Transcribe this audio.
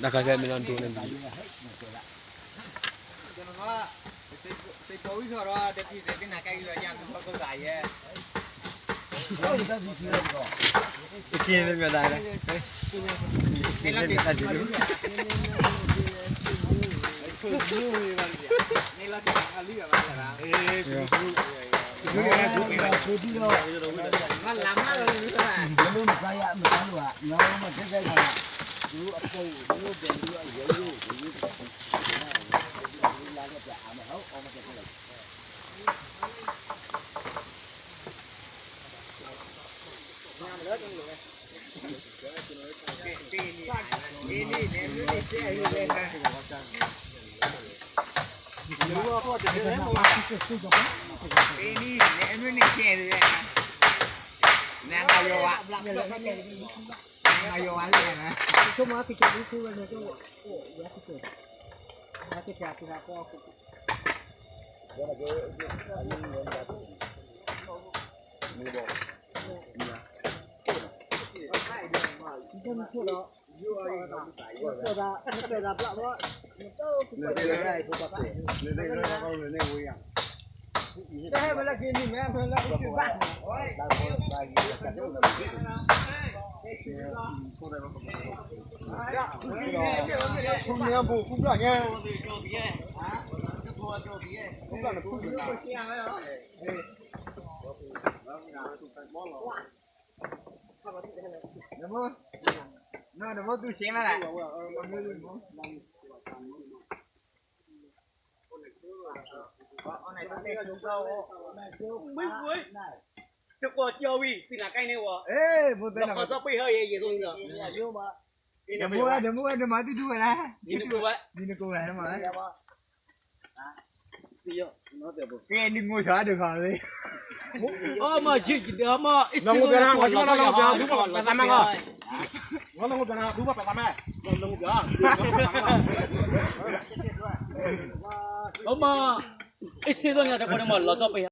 တၢ်ခါခဲမ့ၢ်လီၤဒိၣ်န့ၣ်ဘၣ် တကိးကၠီဝံၤ သံလၢကဲန့ၣ်ဝဲ, လီၤခီသီပှ့ၤဟီယဲယဲသိးလီၤ, ဒီမူဝဲ ဒီမူဝဲ ဒီမၤသုဒူဝဲဒၣ်, ဒ်နကိးဝဲ ဒ်နကိးဝဲဒၣ်မး, ကဲဒ်ငိၢ်ဆၢဒုးခီလံ, အမၤယံာ်ယံာ်ဒီးမၤ အ့ၣ်စ့ၢ်ကီး လီၤငိၢ်ပျးနၤ ဒူပှၤပသးမးလီၤ, လီၤငိၢ်ပျးနၤ ဒူပှၤပသးမး, အမၤ အ့ၣ်စ့ၢ်ကီးန့ၣ် တကိးန့ၣ်မၤလီၤသီပှ့ၤ